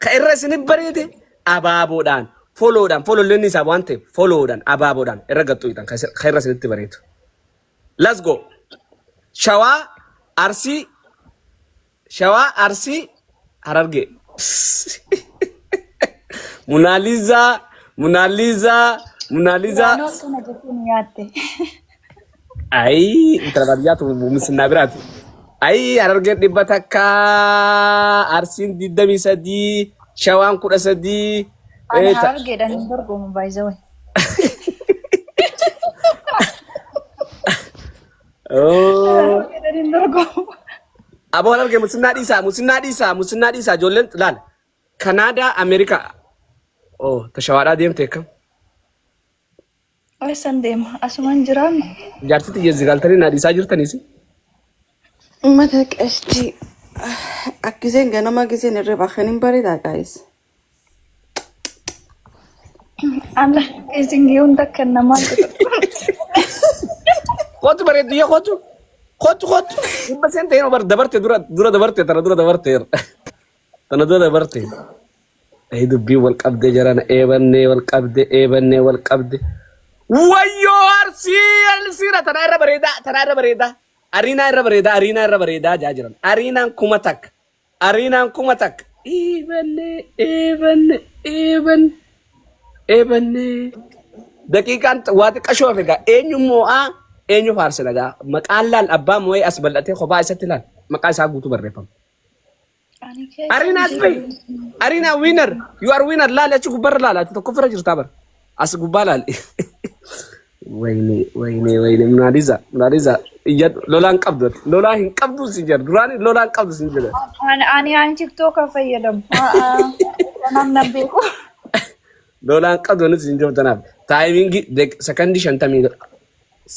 Ka irra isinif bareede abaaboodhaan foloodhaan fololleen isaa waan ta'eef foloodhaan abaaboodhaan irra gaxxuudhaan ka irra isinitti bareedu. Let's go. Shawaa Arsii Shawaa Arsii Harargee. Munaalizaa Munaalizaa Munaalizaa. Duraanuu akkana jettee nu nyaatte. Ayii intala baadiyyaatu musinnaa biraati. Ayii Harargeen 100, Arsiin 23, Shawaan 13. Ani Harargeedhaan hin dorgomu by the way. Oh. Harargeedhaan hin dorgomu. Aboo Harargee musinnaa dhiisaa, musinnaa dhiisaa, musinnaa dhiisaa ijoolleen laala. Kanaadaa, Ameerikaa. Oh, ta shawaadhaa deemte akkam? Eessan deema? Asuman jiraami. Jaarsi tiyya zigaaltanii naa dhiisaa jirtaniis. Uummata qashtii akkiseen ganama giseen irra kan hin bareedaa guys. Alla isin hunda kan namaa jedhu. Kootu bareedduyya kootu. Kootu kootu. Dhibba seen ta'een bar dabarte dura dura dabarte tana dura dabarte. Tana dura dabarte. Ay dubbii wal qabde jarana eebannee wal qabde eebannee wal qabde. Wayyoo arsii arsiidha tanaa irra bareedaa tanaa irra bareedaa. Ariinaa irra bareedaa ariinaa irra bareedaa jaa jiran. Ariinaan 1000 ariinaan 1000. Eebannee eebanne eebanne eebannee. Daqiiqaan waa xiqqashoo hafe gaa eenyu moo'aa eenyu faarsina gaa maqaan laal abbaa moo'ee as bal'atee kophaa isatti laal maqaa isaa guutuu barreeffama. Ani keessa Arina as bahi. Arina winner. You are winner. Laali achi gubbarra laali. Ati tokkoffarra jirtaa bara. As gubbaa laali. Wayne wayne wayne Munaaliza Munaaliza iyya lolaan qabdu ati. Lolaa hin qabdu sin jedha. Duraan lolaan qabdu sin jedha. Ani TikTok fayyadamu. Kanaaf nan beeku. Lolaan qabdu nuti sin jedhu tanaaf. Taayimingi sakandii 50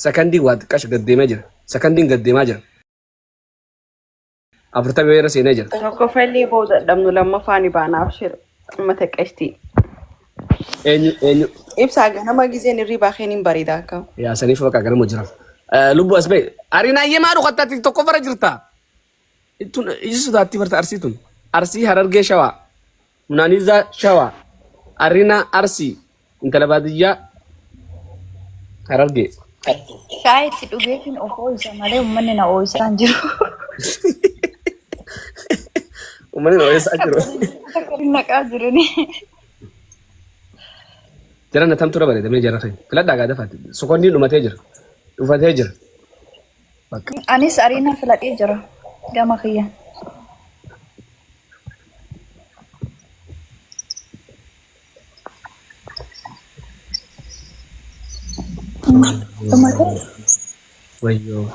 sakandii waa xiqqash gad deemaa jira. Sakandiin gad deemaa jira. 40 irra seenee jira. Tokkoffallee booda dadhabnu lammaffaa ni baana abshir uummata qashtii. Eenyu eenyu Ibsaa ganama giseen hirribaa keen hin bareeda akka. yaa saniif bakka ganama jira. Lubbu as bahe. Arinaayyee maa dhukattati tokkoffarra jirta. Tun iji sodaatti barta arsii tun. Arsii Harargee Shawaa. Munaanizaa Shawaa. Arinaa Arsii. Intala baadiyyaa Harargee. Shaayii itti dhugeetiin of ooyisa malee uummanni na ooyisaa hin jiru. Uummanni na ooyisaa jiru. Akka naqaa jirani. Jara na tamtu bareeda mee jara keenya. Filadhaa gaa dafaati. Sekoondiin dhumatee jira. Dhufatee jira. Bakka. Anis ariina filadhee jira gama kiyya. Dhumatee. Wayyoo.